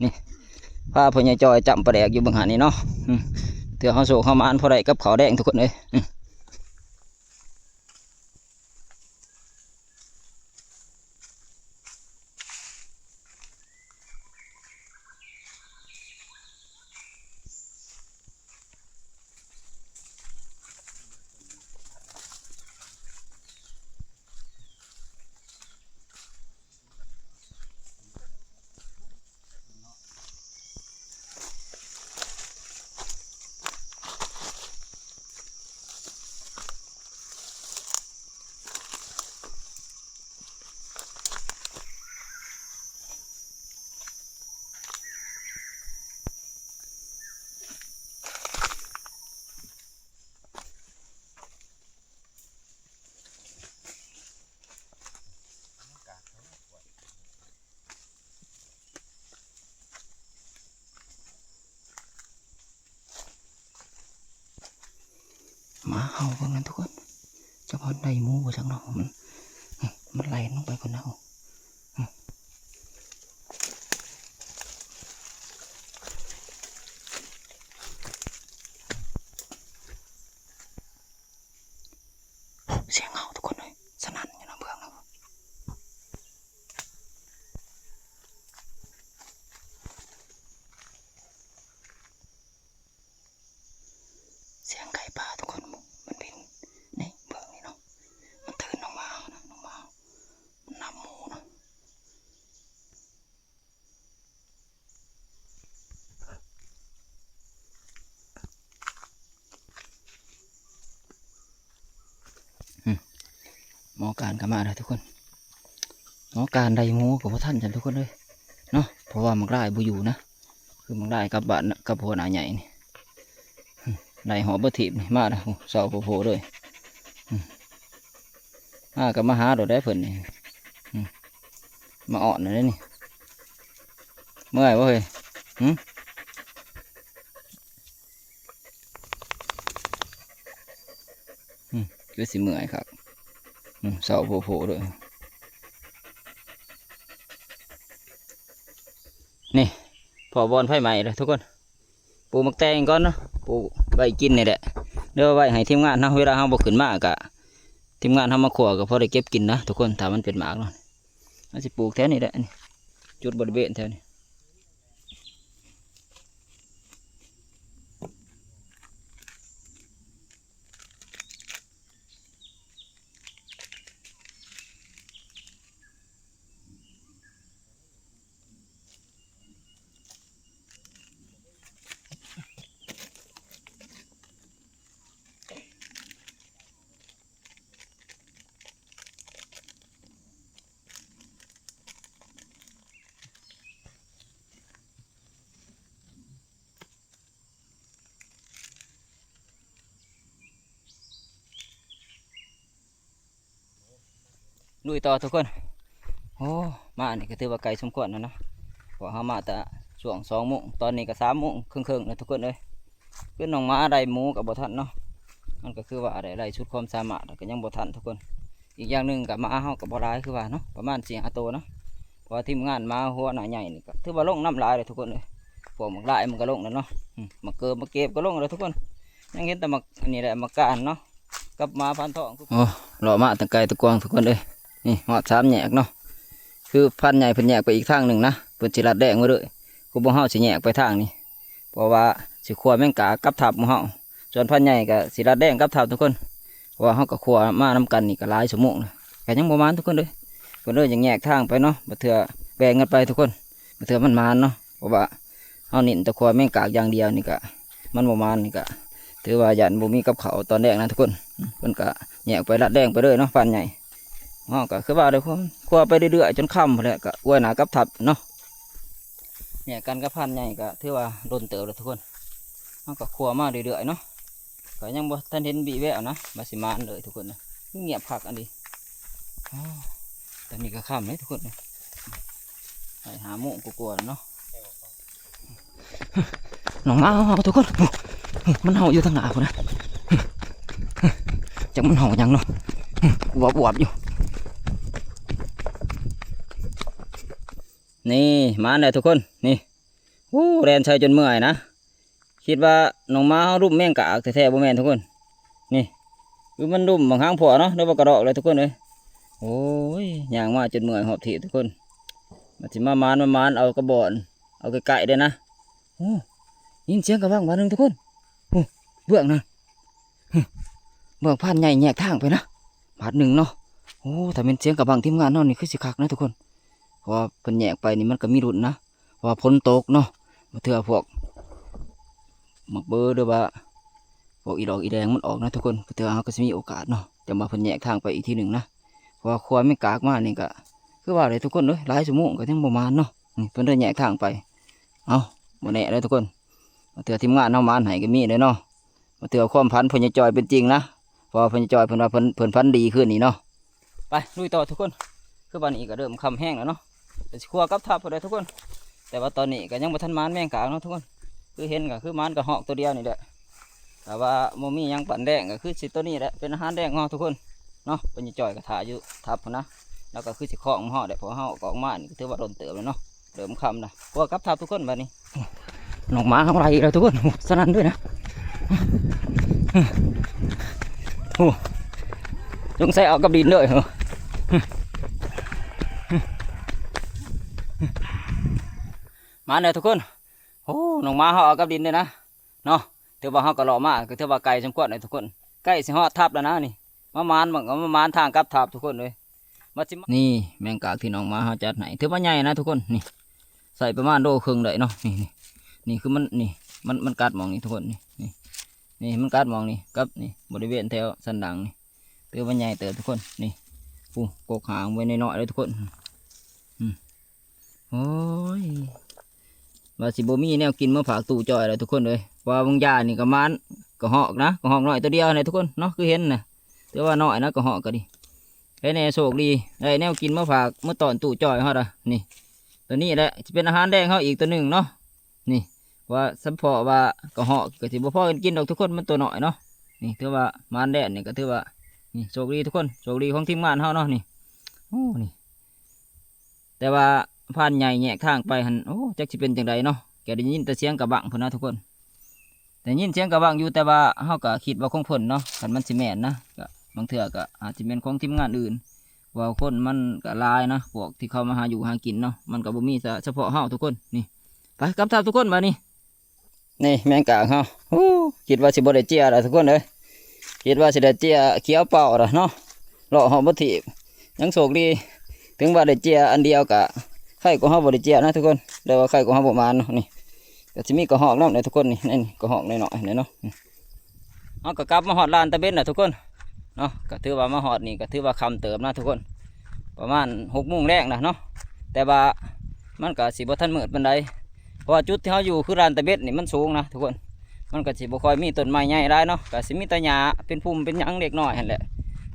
ນີ້ ພາພໍ່ໃຫຍ່ຈ່ອຍຈ້ຳປາແດກຢູ່ເບິ່ງຫັ້ນນີ້ເນາະ. ອືມ ເທື່ອເຮົາໂຊກເຮົາໝານ ພໍໄດ້ກັບເຂົ້າແດງທຸກຄົນເອີຍ. ອືມ. ໝາເຫົ່າເບິ່ງນັ້ນທຸກຄົນ ຈະພໍໄດ້ໝູບໍ່ຈັກເນາະ. ມັນ ມັນໄລ່ລົງໄປພຸ້ນນະ. ສຽງເຫົ່າທຸກຄົນເອີຍ ສະໜັ່ນຢູ່ນະເບື້ອງນະ. ສຽງໄກ່ປ່າທຸກຄົນ ມັນບິນໃນເບື້ອງນີ້ເນາະ ມັນຕື່ນນ້ອງໝາເຮົານະ ນ້ອງໝາເຮົານຳໝູນະ. ອືມ ໝໍການກໍມາແລ້ວທຸກຄົນ. ໝໍການໄດ້ໝູກໍບໍ່ທັນຊັ້ນທຸກຄົນເອີຍເນາະ ເພາະວ່າໝາກລາຍບໍ່ຢູ່ນະ ຄືໝາກລາຍກັບບ້ານກັບຫົວໜ້າໃຫຍ່ນີ້. ໄດ້ຮອບບໍ່ຖີບນີ້ ມາແລ້ວ ເຊົາໂພໆເລີຍ. ອືມ ມາກໍມາຫາໂລດໄດ໋ເພິ່ນນີ້. ອືມ ມາອ້ອນແລ້ວນີ້ ເມື່ອຍບໍ່ເຮີ້ຍ? ຫື ອືມ ຄືຊິເມື່ອຍຄັກ. ອືມ ເຊົາໂພໆເລີຍ. ນີ້ ພໍ້ບ່ອນໄຟໄໝ້ແລ້ວທຸກຄົນ. ປູກໝາກແຕງກ່ອນເນາະ ປູກໄວ້ກິນນີ້ແຫຼະ ຫຼືວ່າໄວ້ໃຫ້ທີມງານເຮົາ ເວລາເຮົາບໍ່ຂຶ້ນມາກະ ທີມງານເຮົາມາຂົ້ວກໍພໍໄດ້ເກັບກິນນະທຸກຄົນ. ຖ້າມັນເປັນໝາກເນາະ ເຮົາຊິປູກແຖວນີ້ແຫຼະ ນີ້ ຈຸດບໍລິເວນແຖວນີ້. ລຸຍຕໍ່ທຸກຄົນ. ໂອ້ ມານີ້ກໍຖືວ່າໄກສົມຄວນແລ້ວເນາະ ເພາະເຮົາມາແຕ່ຊ່ວງສອງໂມງ ຕອນນີ້ກໍສາມໂມງເຄິ່ງໆແລ້ວທຸກຄົນເອີຍ. ຄືນ້ອງໝາໄລ່ໝູກໍບໍ່ທັນເນາະ ມັນກໍຄືວ່າໄດ້ໄລ່ສຸດຄວາມສາມາດ ແລ້ວກໍຍັງບໍ່ທັນທຸກຄົນ. ອີກຢ່າງໜຶ່ງກໍໝາເຮົາກໍບໍ່ຫຼາຍຄືວ່າເນາະ ປະມານສີ່ຫ້າໂຕເນາະ ເພາະວ່າທີມງານໝາຫົວໜ້າໃຫຍ່ນີ້ກໍຖືວ່າລົງນຳຫຼາຍເລີຍທຸກຄົນເອີຍ. ພວກໝາກລາຍມັນກໍລົງແລ້ວເນາະ ອືມ ໝາກເກີບໝາກເກັບກໍລົງແລ້ວທຸກຄົນ. ຍັງເຫັນແຕ່ໝາກ ອັນນີ້ແຫຼະ ໝາກກ້ານເນາະ ກັບໝາພັນທອງ. ໂອ້ ເລາະມາຕັ້ງໄກຕະກວາງທຸກຄົນເອີຍ. ນີ້ຮອດສາມແຍກເນາະ ຄືພັນໃຫຍ່ເພິ່ນແຍກໄປອີກທາງໜຶ່ງນະ ເພິ່ນຊິລັດແດງໄວ້ເລີຍ. ຄືພວກເຮົາຊິແຍກໄປທາງນີ້ ເພາະວ່າຊິຂົ້ວແມງກາກັບທັບໝູ່ເຮົາ. ສ່ວນພັນໃຫຍ່ກໍຊິລັດແດງກັບທັບທຸກຄົນ ເພາະວ່າເຮົາກໍຂົ້ວມານຳກັນນີ້ກໍຫຼາຍຊົ່ວໂມງແລ້ວ ກໍຍັງບໍ່ມານທຸກຄົນເອີຍ. ເພິ່ນເລີຍຈັ່ງແຍກທາງໄປເນາະ ບາງເທື່ອແບ່ງກັນໄປທຸກຄົນ ບາງເທື່ອມັນມານເນາະ. ເພາະວ່າເຮົາເນັ້ນແຕ່ຂົ້ວແມງກາກຢ່າງດຽວນີ້ກະ ມັນບໍ່ມານນີ້ກະ ຖືວ່າຢ້ານບໍ່ມີກັບເຂົ້າຕອນແລງນະທຸກຄົນ. ເພິ່ນກະແຍກໄປລັດແດງໄປເລີຍເນາະ ພັນໃຫຍ່. ເຮົາກະຄືວ່າໄດ້ ຂົ້ວໄປເລື້ອຍໆຈົນຄ່ຳພຸ້ນແຫຼະ ກະອວຍໜ້າກັບທັບເນາະ. ແຍກກັນກັບພັນໃຫຍ່ກະຖືວ່າດົນເຕີບແລ້ວທຸກຄົນ. ເຮົາກະຂົ້ວມາເລື້ອຍໆເນາະ ກະຍັງບໍ່ທັນເຫັນວີ່ແວວນະ ວ່າຊິມານເລີຍທຸກຄົນນະ. ງຽບຄັກອັນນີ້. ອ້າ ຕອນນີ້ກໍຄ່ຳເລີຍທຸກຄົນ ໃກ້ຫ້າໂມງກວ່າໆແລ້ວເນາະ. ນ້ອງໝາເຮົາທຸກຄົນ ໂອ້ ມັນເຫົ່າຢູ່ທາງໜ້າພຸ້ນນະ ຈັກມັນເຫົ່າຫຍັງເນາະ ອວບໆຢູ່. ນີ້ ມາແລ້ວທຸກຄົນ ນີ້. ໂອ້ ແລ່ນໃສ່ຈົນເມື່ອຍນະ. ຄິດວ່ານ້ອງໝາເຮົາລຸມແມງກາກແທ້ໆ ບໍ່ແມ່ນທຸກຄົນ. ນີ້ ຄືມັນລຸມບາງຄັ້ງພໍເນາະ ຫຼືວ່າກະດອກແຫຼະທຸກຄົນເອີຍ. ໂອ້ຍ ຍ່າງມາຈົນເມື່ອຍຮອບທີບທຸກຄົນ. ມັນຊິມາມານ ມາມານເອົາກະບອນ ເອົາໃກ້ໆເດ້ນະ. ໂອ້ ຍິນສຽງກະບັງບາດໜຶ່ງທຸກຄົນ. ໂອ້ ເບື້ອງນະ ເບື້ອງພັນໃຫຍ່ແຍກທາງໄປນະ ບາດໜຶ່ງເນາະ. ໂອ້ ຖ້າແມ່ນສຽງກະບັງທີມງານເຮົານີ້ຄືຊິຄັກນະທຸກຄົນ ເພາະວ່າເພິ່ນແຍກໄປນີ້ມັນກໍມີລຸ້ນນະ ເພາະວ່າຝົນຕົກເນາະ. ບາງເທື່ອພວກໝາກເບີ ຫຼືວ່າພວກອີດອກອີແດງມັນອອກນະທຸກຄົນ ບາງເທື່ອເຮົາກໍຊິມີໂອກາດເນາະ ຈັ່ງວ່າເພິ່ນແຍກທາງໄປອີກທີໜຶ່ງນະ. ເພາະວ່າຂົ້ວແມງກາກມານີ້ກໍຄືວ່າແຫຼະທຸກຄົນເອີຍ ຫຼາຍຊົ່ວໂມງກໍຍັງບໍ່ມານເນາະ. ນີ້ເພິ່ນໄດ້ແຍກທາງໄປ. ເອົ້າ ບໍ່ແນ່ເດີທຸກຄົນ ບາງເທື່ອທີມງານເຮົາມານໃຫ້ກໍມີເດີເນາະ. ບາງເທື່ອຄວາມຝັນພໍ່ໃຫຍ່ຈ່ອຍເປັນຈິງນະ ເພາະວ່າພໍ່ໃຫຍ່ຈ່ອຍເພິ່ນວ່າເພິ່ນ ເພິ່ນຝັນດີຄືນນີ້ເນາະ. ໄປລຸຍຕໍ່ທຸກຄົນ ຄືບາດນີ້ກໍເລີ່ມຄ່ຳແຮງແລ້ວເນາະ ກໍຊິຂົ້ວກັບທັບພຸ້ນແຫຼະທຸກຄົນ. ແຕ່ວ່າຕອນນີ້ກໍຍັງບໍ່ທັນມານແມງກາກເນາະທຸກຄົນ ຄືເຫັນກໍຄືມານກະຮອກຕົວດຽວນີ້ແຫຼະ. ຖ້າວ່າບໍ່ມີຫຍັງປານແດງກໍຄືຊິຕົວນີ້ແຫຼະ ເປັນອາຫານແດງເຮົາທຸກຄົນເນາະ. ພໍ່ໃຫຍ່ຈ່ອຍກໍຖ້າຢູ່ທັບພຸ້ນນະ ແລ້ວກໍຄືຊິຄ້ອງເຮົາແຫຼະ ເພາະເຮົາກໍອອກມານີ້ກໍຖືວ່າດົນເຕີບແລ້ວເນາະ. ເລີ່ມຄ່ຳນະ ກົວກັບທັບທຸກຄົນບາດນີ້. ນ້ອງໝາເຮົາໄລ່ອີກແລ້ວທຸກຄົນ ໂອ້ ສະໜັ່ນດ້ວຍນະ. ໂອ້ ສົງໄສເອົາກັບດິນເລີຍ. ມາແລ້ວທຸກຄົນ. ໂອ້ ນ້ອງໝາເຮົາເອົາກັບດິນເດ້ນະເນາະ. ຖືວ່າເຮົາກໍເລາະມາ ກໍຖືວ່າໄກສົມຄວນເລີຍທຸກຄົນ ໃກ້ຊິຮອດທັບແລ້ວນະນີ້. ມາໝານ ມັນກໍມາໝານທາງກັບທັບທຸກຄົນເອີຍ. ມາຊິ ນີ້ແມງກາກທີ່ນ້ອງໝາເຮົາຈັດໃຫ້ ຖືວ່າໃຫຍ່ນະທຸກຄົນ. ນີ້ໃສ່ປະມານໂລເຄິ່ງໄດ້ເນາະ. ນີ້ ນີ້ ນີ້ຄືມັນ ນີ້ ມັນ ມັນກັດໝ່ອງນີ້ທຸກຄົນ. ນີ້ ນີ້ ນີ້ມັນກັດໝ່ອງນີ້ກັບນີ້ ບໍລິເວນແຖວສັນດັງນີ້ ຖືວ່າໃຫຍ່ເຕີບທຸກຄົນ. ນີ້ ໂອ້ ກົກຫາງໄວ້ນ້ອຍໆເລີຍທຸກຄົນ. ອືມ ໂອ້ຍ ວ່າຊິບໍ່ມີແນວກິນມາຝາກຕູ້ຈ້ອຍແລ້ວທຸກຄົນເອີຍ. ວ່າບາງຢ່າງນີ້ກະມານກະຮອກນະ ກະຮອກນ້ອຍຕົວດຽວນີ້ທຸກຄົນເນາະ ຄືເຫັນນະ. ຖືວ່ານ້ອຍນະກະຮອກກະດີ. ໄດ້ແນ່ໂຊກດີ ໄດ້ແນວກິນມາຝາກ ມາຕ້ອນຕູ້ຈ້ອຍເຮົາລະ. ນີ້ ຕົວນີ້ແຫຼະຊິເປັນອາຫານແດງເຮົາອີກຕົວໜຶ່ງເນາະ. ນີ້ ວ່າສະເພາະວ່າກະຮອກກະຊິບໍ່ພໍກັນກິນດອກທຸກຄົນ ມັນຕົວນ້ອຍເນາະ. ນີ້ຖືວ່າມານແດນນີ້ກະຖືວ່າ ນີ້ໂຊກດີທຸກຄົນ ໂຊກດີຂອງທີມງານເຮົາເນາະ. ນີ້ ໂອ້ ນີ້ ແຕ່ວ່າພານໃຫຍ່ແຍກທາງໄປຫັ້ນ ໂອ້ ຈັກຊິເປັນຈັ່ງໃດເນາະ. ກະໄດ້ຍິນແຕ່ສຽງກະບັງພຸ້ນນະທຸກຄົນ. ໄດ້ຍິນສຽງກະບັງຢູ່ ແຕ່ວ່າເຮົາກະຄິດວ່າຂອງເພິ່ນເນາະ ຄັນມັນຊິແມ່ນນະ. ກະບາງເທື່ອກະອາດຊິແມ່ນຂອງທີມງານອື່ນ ເພາະວ່າຄົນມັນກະຫຼາຍນະ ພວກທີ່ເຂົ້າມາຫາຢູ່ຫາກິນເນາະ. ມັນກະບໍ່ມີສະ ສະເພາະເຮົາທຸກຄົນ. ນີ້ ໄປກັບທັບທຸກຄົນບາດນີ້. ນີ້ແມງກາກເຮົາ ໂອ້ ຄິດວ່າຊິບໍ່ໄດ້ເຈ້ຍແລ້ວທຸກຄົນເອີຍ. ຄິດວ່າຊິໄດ້ເຈ້ຍຂຽວເປົ່າລະເນາະ ເລາະຮອດບໍ່ຖີບ. ຍັງໂຊກດີ ເຖິງວ່າໄດ້ເຈ້ຍອັນດຽວກະໄຄກວ່າເຮົາບໍ່ໄດ້ເຈ້ຍນະທຸກຄົນ ແຕ່ວ່າໄຄກວ່າເຮົາບໍ່ມານເນາະ. ນີ້ກະຊິມີກະຮອກນຳເດ້ທຸກຄົນ. ນີ້ ນີ້ກະຮອກນ້ອຍໆນີ້ເນາະ. ເຮົາກະກັບມາຮອດລານຕາເບັນແລ້ວທຸກຄົນເນາະ. ກະຖືວ່າມາຮອດນີ້ກະຖືວ່າຄ່ຳເຕີບນະທຸກຄົນ ປະມານຫົກໂມງແລງນະເນາະ. ແຕ່ວ່າມັນກະຊິບໍ່ທັນມືດປານໃດ ເພາະວ່າຈຸດທີ່ເຮົາຢູ່ຄືລານຕາເບັນນີ້ມັນສູງນະທຸກຄົນ. ມັນກະຊິບໍ່ຄ່ອຍມີຕົ້ນໄມ້ໃຫຍ່ຫຼາຍເນາະ ກະຊິມີແຕ່ຫຍ້າເປັນພຸ່ມເປັນຫຍັງເລັກນ້ອຍຫັ້ນແຫຼະ.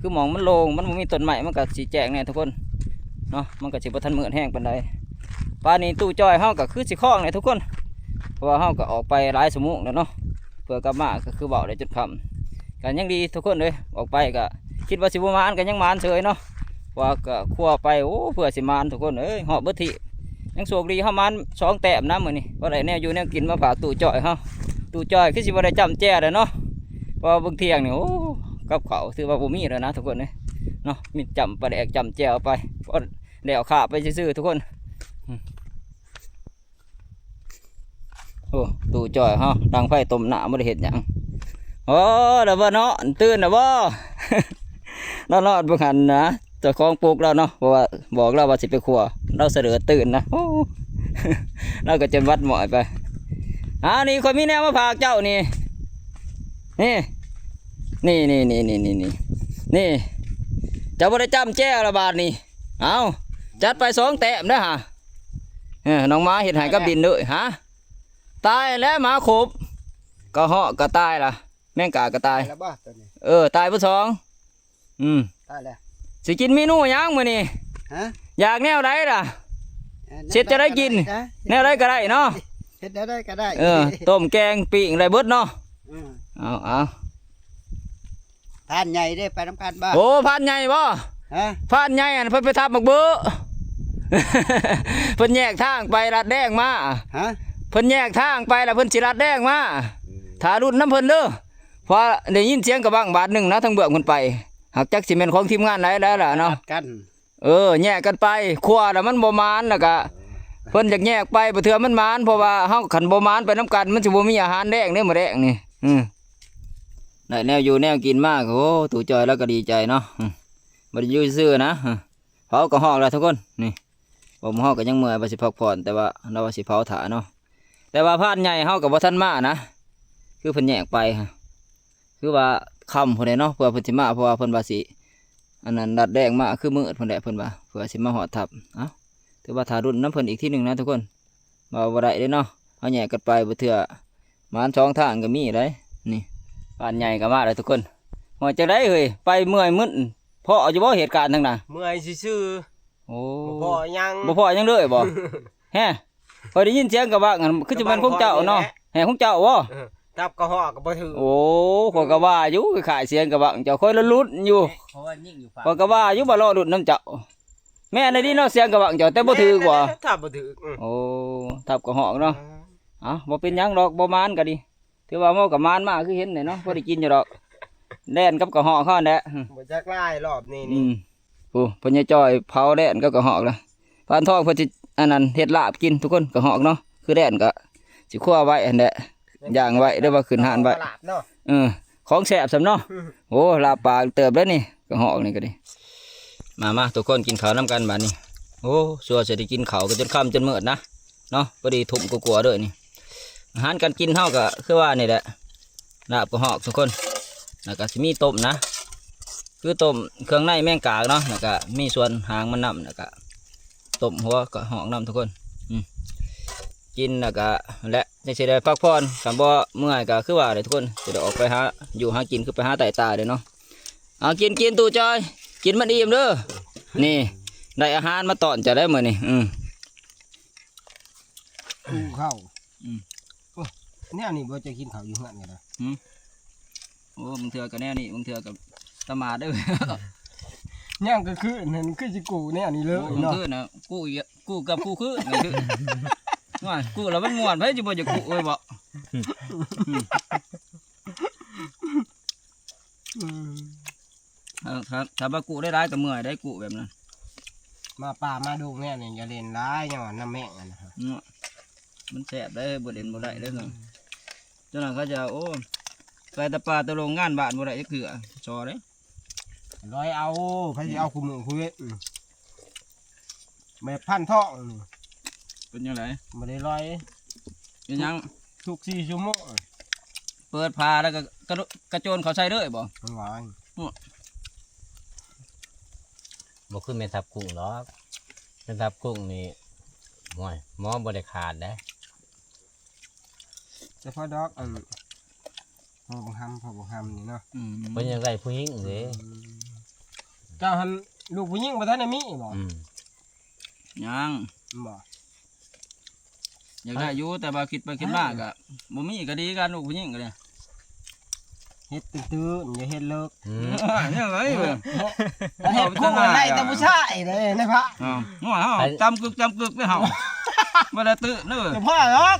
ຄືໝ່ອງມັນໂລ່ງ ມັນບໍ່ມີຕົ້ນໄມ້ ມັນກະຊິແຈ້ງແດ່ທຸກຄົນເນາະ ມັນກະຊິບໍ່ທັນມືດແຮງປານໃດ. ປານນີ້ຕູ້ຈ້ອຍເຮົາກະຄືຊິຄ້ອງແຫຼະທຸກຄົນ ເພາະວ່າເຮົາກະອອກໄປຫຼາຍຊົ່ວໂມງແລ້ວເນາະ. ເພື່ອກັບມາກະຄືເວົ້າໄດ້ຈົນຄ່ຳ ກະຍັງດີທຸກຄົນເອີຍ. ອອກໄປກະຄິດວ່າຊິບໍ່ມານ ກະຍັງມານເສີຍເນາະ. ວ່າກະຄົວໄປ ໂອ້ ເພື່ອຊິມານທຸກຄົນເອີຍ ຮອດເບິດທີ່. ຍັງໂຊກດີເຮົາມານສອງແຕ້ມນະມື້ນີ້ ພໍໄດ້ແນວຢູ່ແນວກິນມາຝາກຕູ້ຈ້ອຍເຮົາ. ຕູ້ຈ້ອຍຄືຊິບໍ່ໄດ້ຈ້ຳແຈ່ວແຫຼະເນາະ ເພາະວ່າເບິ່ງທ່ຽງນີ້ ໂອ້ ກັບເຂົ້າຖືວ່າບໍ່ມີແລ້ວນະທຸກຄົນເອີຍເນາະ. ມີຈ້ຳປາແດກຈ້ຳແຈ່ວໄປ ພໍແລ້ວຄາບໄປຊື່ໆທຸກຄົນ. ອືມ. ໂອ້ ຕູ້ຈ່ອຍເຮົາ ດັງໄຟຕົ້ມນ້ຳ ບໍ່ໄດ້ເຮັດຫຍັງ. ໂອ້ ແລ້ວບໍ່ເນາະ ຕື່ນແລ້ວບໍ່? ນອນໆ ເບິ່ງຫັ້ນນະ ເຈົ້າຂອງປຸກລາວເນາະ ເພາະວ່າບອກລາວວ່າຊິໄປຄົວ ລາວສະເຫຼີດຕື່ນນະ. ໂອ້ ລາວກໍຈົນຫວັດໝ້ອຍໄປ. ອ້າວ ນີ້ຂ້ອຍມີແນວມາຝາກເຈົ້ານີ້ ນີ້ ນີ້ ນີ້ ນີ້ ນີ້ ນີ້ ນີ້ ເຈົ້າບໍ່ໄດ້ຈ້ຳແຈ່ວລະບາດນີ້. ເອົາ ຈັດໄປສອງແຕ້ມເດີຫາ. ເອີ ນ້ອງໝາເຮັດໃຫ້ກັບດິນເດີຫາ. ຕາຍແລ້ວໝາຄົບ ກະຮອກກະຕາຍລະ ແມງກາກະຕາຍ. ຕາຍແລ້ວບໍ່ໂຕນີ້? ເອີ ຕາຍເບິດສອງ. ອືມ ຕາຍແລ້ວ. ຊິກິນເມນູຫຍັງມື້ນີ້? ຮະ? ຢາກແນວໃດລະ? ເອີ ເຮັດຈັ່ງໃດກິນ? ແນວໃດກໍໄດ້ເນາະ ເຮັດແນວໃດກໍໄດ້. ເອີ ຕົ້ມແກງປີ້ງໄດ້ເບິດເນາະ. ອືມ ເອົາ ເອົາ. ພານໃຫຍ່ເດ້ ໄປນຳກັນບໍ່? ໂອ້ ພານໃຫຍ່ບໍ່? ຮະ? ພານໃຫຍ່ຫັ້ນເພິ່ນໄປທັບໝາກເບີ ເພິ່ນແຍກທາງໄປລັດແດງມາ. ຮະ? ເພິ່ນແຍກທາງໄປລະເພິ່ນຊິລັດແດງມາ. ອືມ ຖ້າລຸ້ນນຳເພິ່ນເດີ ເພາະໄດ້ຍິນສຽງກະບັງບາດໜຶ່ງນະ ທາງເບື້ອງເພິ່ນໄປ ຫາກຈັກຊິແມ່ນຂອງທີມງານໃດແລ້ວລະເນາະ. ກັນ ເອີ ແຍກກັນໄປ ຄົວລະມັນບໍ່ໝານ ລະກະເພິ່ນຢາກແຍກໄປ ບາງເທື່ອມັນໝານ ເພາະວ່າເຮົາຄັນບໍ່ໝານໄປນຳກັນ ມັນຊິບໍ່ມີອາຫານແລງເດ້ ມື້ແລງນີ້. ອືມ ໄດ້ແນວຢູ່ແນວກິນມາ ໂອ້ ຕູ້ຈ່ອຍລາວກໍດີໃຈເນາະ. ອືມ ບໍ່ໄດ້ຢູ່ຊື່ໆນະ ເຜົາກະຮອກແລ້ວທຸກຄົນ. ນີ້ ບໍ່ເຮົາກໍຍັງເມື່ອຍ ວ່າຊິພັກຜ່ອນ ແຕ່ວ່າລາວວ່າຊິເຜົາຖ້າເນາະ. ແຕ່ວ່າພານໃຫຍ່ເຮົາກໍບໍ່ທັນມານະ ຄືເພິ່ນແຍກໄປ ຄືວ່າຄ່ຳພຸ້ນແຫຼະເນາະ ເພື່ອເພິ່ນຊິມາ ເພາະວ່າເພິ່ນວ່າຊິ ອັນນັ້ນ ລັດແດງມາ ຄືມືດພຸ້ນແຫຼະ ເພິ່ນວ່າ ເພື່ອຊິມາຮອດທັບ. ເອົ້າ ຖືວ່າຖ້າລຸ້ນນຳເພິ່ນອີກທີໜຶ່ງນະທຸກຄົນ ວ່າບໍ່ໄດ້ເດ້ເນາະ ເຮົາແຍກກັນໄປ ບາງເທື່ອໝານສອງທາງກໍມີໄດ໋. ນີ້ ພານໃຫຍ່ກໍມາແລ້ວທຸກຄົນ. ໂອ້ຍ ຈັ່ງໃດເຮີ້ຍ ໄປເມື່ອຍມຶນ ພໍຢູ່ບໍ່ເຫດການທັງນັ້ນ? ເມື່ອຍຊື່ໆ. ໂອ້ ບໍ່ພໍຫຍັງ ບໍ່ພໍຫຍັງເລີຍບໍ່? ແຮະ ຂ້ອຍໄດ້ຍິນສຽງກະບັງຫັ້ນ ຄືຊິແມ່ນຂອງເຈົ້າເນາະ. ແຮະ ຂອງເຈົ້າບໍ່? ເອີ ຕັບກະຮອກກໍບໍ່ຖືກ. ໂອ້ ຂ້ອຍກໍວ່າຢູ່ ຄ້າຍໆສຽງກະບັງເຈົ້າ ຂ້ອຍລະລຸ້ນຢູ່. ເພາະວ່າຍິງຢູ່ ຂ້ອຍກໍວ່າຢູ່ວ່າລໍລຸ້ນນຳເຈົ້າ. ແມ່ນອີ່ຫຼີເນາະ ສຽງກະບັງເຈົ້າ ແຕ່ບໍ່ຖືກບໍ່? ແມ່ນແຫຼະ ທັບບໍ່ຖືກ. ອືມ ໂອ້ ທັບກະຮອກເນາະ. ອ່າ ເອົ້າ ບໍ່ເປັນຫຍັງດອກ ບໍ່ໝານກໍດີ. ຖືວ່າເຮົາກໍໝານມາຄືເຫັນນີ້ເນາະ ພໍໄດ້ກິນຢູ່ດອກ ແລ່ນກັບກະຮອກເຮົາຫັ້ນແຫຼະ. ບໍ່ຈັກຫຼາຍລອບນີ້. ອືມ ນີ້ ໂອ້ ພໍ່ໃຫຍ່ຈ້ອຍເຜົາແລ່ນກັບກະຮອກລະ ປານທອງເພິ່ນຊິ ອັນນັ້ນ ເຮັດລາບກິນທຸກຄົນ ກະຮອກເນາະ ຄືແລ່ນກໍຊິຄົວໄວ້ຫັ້ນແຫຼະ ຢ່າງໄວ້ ຫຼືວ່າຂຶ້ນຮ້ານໄວ້. ເອີ ຂອງແຊບສ່ຳເນາະ. ໂອ້ ລາບປາກເຕີບເດ້ນີ້ ກະຮອກນີ້ກໍດີ. ມາໆ ທຸກຄົນ ກິນເຂົ້ານຳກັນບາດນີ້. ໂອ້ ຊົ່ວຊິໄດ້ກິນເຂົ້າກັນຈົນຄ່ຳຈົນມືດນະ ເນາະ ພໍດີທຸ່ມກວ່າໆເດີນີ້. ອາຫານການກິນເຮົາກໍຄືວ່ານີ້ແຫຼະ ລາບກະຮອກທຸກຄົນ ແລ້ວກໍຊິມີຕົ້ມນະ ຄືຕົ້ມເຄື່ອງໃນແມງກາກເນາະ ແລ້ວກໍມີສ່ວນຫາງມັນນຳ ແລ້ວກໍຕົ້ມຫົວກະຮອກນຳທຸກຄົນ. ອືມ ກິນແລ້ວກໍແຫຼະ ຈັ່ງຊິໄດ້ພັກຜ່ອນ ຄັນບໍ່ເມື່ອຍກໍຄືວ່າແຫຼະທຸກຄົນ ຊິໄດ້ອອກໄປຫາຢູ່ຫາກິນ ຄືໄປຫາໄຕ່ຕາເດ້ເນາະ. ເອົາ ກິນ ກິນ ຕູ້ຈ່ອຍ ກິນມັນອີ່ມເດີ. ນີ້ ໄດ້ອາຫານມາຕ້ອນເຈົ້າໄດ໋ມື້ນີ້. ອືມ ຫິວເຂົ້າ. ອືມ ໂອ້ ແນວນີ້ບໍ່ ຈະກິນເຂົ້າຢູ່ເຮືອນກໍໄດ້. ຫືມ ໂອ້ ບາງເທື່ອກໍແນວນີ້ ບາງເທື່ອກໍຕະໝາດເດີ. ຍາມກາງຄືນນັ້ນຄືຊິກູ້ແນວນີ້ເລີຍເນາະ. ໂອ້ ບາງຄືນນະ ກູ້ອີກ ກູ້ເກືອບຄູ່ຄືນ ຄື ວ່າກູ້ແລ້ວມັນມ່ວນ ໃຜຊິບໍ່ຢາກກູ້ເວີ້ຍເບາະ. ອືມ ເອີ ຖ້າ ຖ້າວ່າກູ້ໄດ້ຫຼາຍກໍເມື່ອຍໄດ໋ ກູ້ແບບນັ້ນ. ມາປ່າມາດົງແນວນີ້ຢ່າຫຼິ້ນຫຼາຍ ຍ້ອນນ້ຳແຫ້ງຫັ້ນນະ. ເນາະ ມັນແຊບເດ້ ບໍ່ຫຼິ້ນບໍ່ໄດ້ເດ້. ອືມ ເຈົ້ານັ້ນເຂົາເຈົ້າ ໂອ້ ໄປແຕ່ປ່າແຕ່ດົງ ງານບ້ານບໍ່ໄດ້ຈັກເທື່ອ ຊໍເດ້. ລອຍເອົາ ໃຜຊິເອົາ ອືມ ຄູ່ມື້ຄູ່ເວັນ ອືມ ແບບພັນທອງນີ້ ເປັນຈັ່ງໃດ? ບໍ່ໄດ້ລອຍ. ເປັນຫຍັງ? ທຸກສີ່ຊົ່ວໂມງ ເປີດຜ້າແລ້ວກໍກະໂຈນເຂົ້າໃສ່ເລີຍບໍ່? ມັນວ່າ ບໍ່ຄືແມ່ທັບກຸ້ງດອກ. ແມ່ທັບກຸ້ງນີ້ ໂອ້ຍ ໝໍບໍ່ໄດ້ຂາດເດ້. ສະເພາະດອກອັນ ພໍ່ບັກຫຳ ພໍ່ບັກຫຳນີ້ເນາະ. ອືມ ເພິ່ນຢາກໄດ້ຜູ້ຍິງເດ້. ອືມ ເຈົ້າຫັ້ນລູກຜູ້ຍິງບໍ່ທັນໄດ້ມີບໍ່? ອືມ ຍັງ. ບໍ່ ຢາກໄດ້ຢູ່ ແຕ່ວ່າຄິດໄປຄິດມາກໍບໍ່ມີກໍດີກັນ ລູກຜູ້ຍິງກໍໄດ້. ເຮັດຕື່ນໆ ຢ່າເຮັດເລິກ. ອືມ ເອີ ແນວໃດເວີ້ຍ? ເຮັດຄູ່ໄດ້ແຕ່ຜູ້ຊາຍເດ້ ໃນພະ. ອ້າວ ໂອ້ຍ ເຮົາ ຄັນ ຈ້ຳກຶກ ຈ້ຳກຶກເດ້ເຮົາ ບໍ່ໄດ້ຕື່ນເດີ ແຕ່ພໍ່ດອກ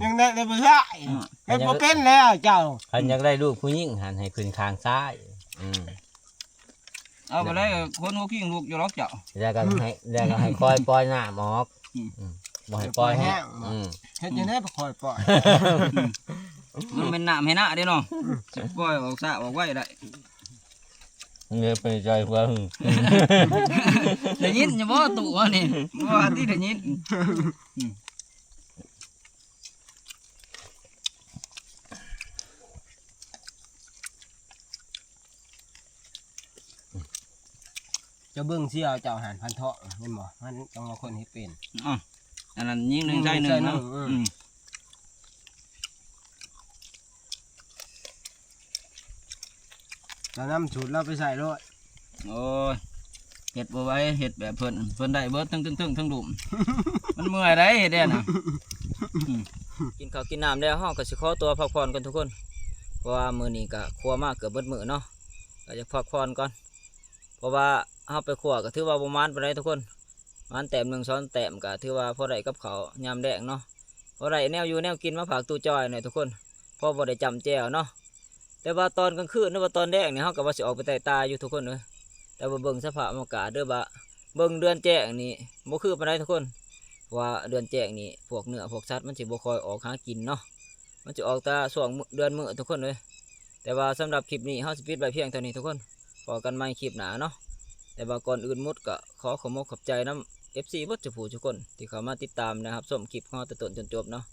ຍັງໄດ້ແຕ່ຜູ້ຊາຍ. ອືມ ເຮັດບໍ່ເປັນແລ້ວເຈົ້າ. ຄັນຢາກໄດ້ລູກຜູ້ຍິງຫັ້ນ ໃຫ້ຂຶ້ນຂ້າງຊ້າຍ. ອືມ ເອົາໄປໄດ້ ຄົນຫົວຄີງລູກຢູ່ດອກເຈົ້າ. ແລ້ວກໍໃຫ້ ແລ້ວກໍໃຫ້ຄ່ອຍປ່ອຍນ້ຳອອກ. ອືມ ອືມ ບໍ່ໃຫ້ປ່ອຍແຮງ ອືມ ເຮັດຈັ່ງໃດບໍ່ຄ່ອຍປ່ອຍ ມັນແມ່ນນ້ຳໃຫ້ນາເດ້ເນາະ ຊິປ່ອຍອອກຊ້າອອກໄວໄດ້ ເງີຍໄປໃຈກວ່າ ໄດ້ຍິນຢູ່ບໍ່ຕູ້ເຮົານີ້ ບໍ່ວ່າຕິໄດ້ຍິນ ເຈົ້າເບິ່ງຊິເອົາເຈົ້າຫັ້ນພັນທອງ ເຫັນບໍ່? ມັນຈັ່ງວ່າຄົນເຮັດເປັນ ອໍ ອັນນັ້ນຍິງໜຶ່ງໃສ່ໜຶ່ງເນາະ ເອີ ອືມ ລາວນຳສູດລາວໄປໃສ່ໂລດ ໂອ້ຍ ເຮັດບໍ່ໄຫວ ເຮັດແບບເພິ່ນ ເພິ່ນໄດ້ເບິດ ທັງເທິງໆ ທັງລຸ່ມ ມັນເມື່ອຍໄດ໋ເຮັດແນວນັ້ນ ອືມ ກິນເຂົ້າກິນນ້ຳແລ້ວ ເຮົາກໍຊິຂໍຕົວພັກຜ່ອນກ່ອນທຸກຄົນ ເພາະວ່າມື້ນີ້ກໍຄົວມາເກືອບເບິດມື້ເນາະ ກໍຢາກພັກຜ່ອນກ່ອນ ເພາະວ່າເຮົາໄປຄົວກໍຖືວ່າບໍ່ໝານປານໃດທຸກຄົນ ໝານແຕ້ມໜຶ່ງສອງແຕ້ມກໍຖືວ່າພໍໄດ້ກັບເຂົ້າຍາມແລງເນາະ ພໍໄດ້ແນວຢູ່ແນວກິນມາຝາກຕູ້ຈ້ອຍແດ່ທຸກຄົນ ພໍບໍ່ໄດ້ຈ້ຳແຈ່ວເນາະ ແຕ່ວ່າຕອນກາງຄືນ ຫຼືວ່າຕອນແລງນີ້ ເຮົາກໍວ່າຊິອອກໄປໄຕ່ປ່າຢູ່ທຸກຄົນເອີຍ ແຕ່ວ່າເບິ່ງສະພາບອາກາດ ຫຼືວ່າເບິ່ງເດືອນແຈ້ງນີ້ ບໍ່ຄືປານໃດທຸກຄົນ ເພາະວ່າເດືອນແຈ້ງນີ້ ພວກເນື້ອພວກສັດມັນຊິບໍ່ຄ່ອຍອອກຫາກິນເນາະ ມັນຊິອອກແຕ່ຊ່ວງເດືອນມື້ທຸກຄົນເອີຍ ແຕ່ວ່າສຳລັບຄລິບນີ້ ເຮົາຊິປິດໄວ້ພຽງເທົ່ານີ້ທຸກຄົນ ພໍ້ກັນໃໝ່ຄລິບໜ້າເນາະ ແຕ່ວ່າກ່ອນອື່ນໝົດກໍຂໍຂອບອົກຂອບໃຈນຳ ເອັຟຊີ ເບິດສູ່ຜູ້ສູ່ຄົນ ທີ່ເຂົ້າມາຕິດຕາມ ແລະ ຮັບຊົມຄລິບຂອງເຮົາແຕ່ຕົ້ນຈົນຈົບເນາະ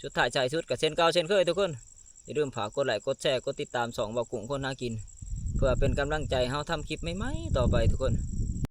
ສຸດທ້າຍທ້າຍສຸດກໍເຊັ່ນເກົ່າເຊັ່ນເຄີຍທຸກຄົນ ຢ່າລືມຝາກກົດໄລກົດແຊ ກົດຕິດຕາມຊ່ອງເວົ້າກຸ້ງຄົນຫາກິນ ເພື່ອເປັນກຳລັງໃຈໃຫ້ເຮົາທຳຄລິບໃໝ່ໆຕໍ່ໄປທຸກຄົນ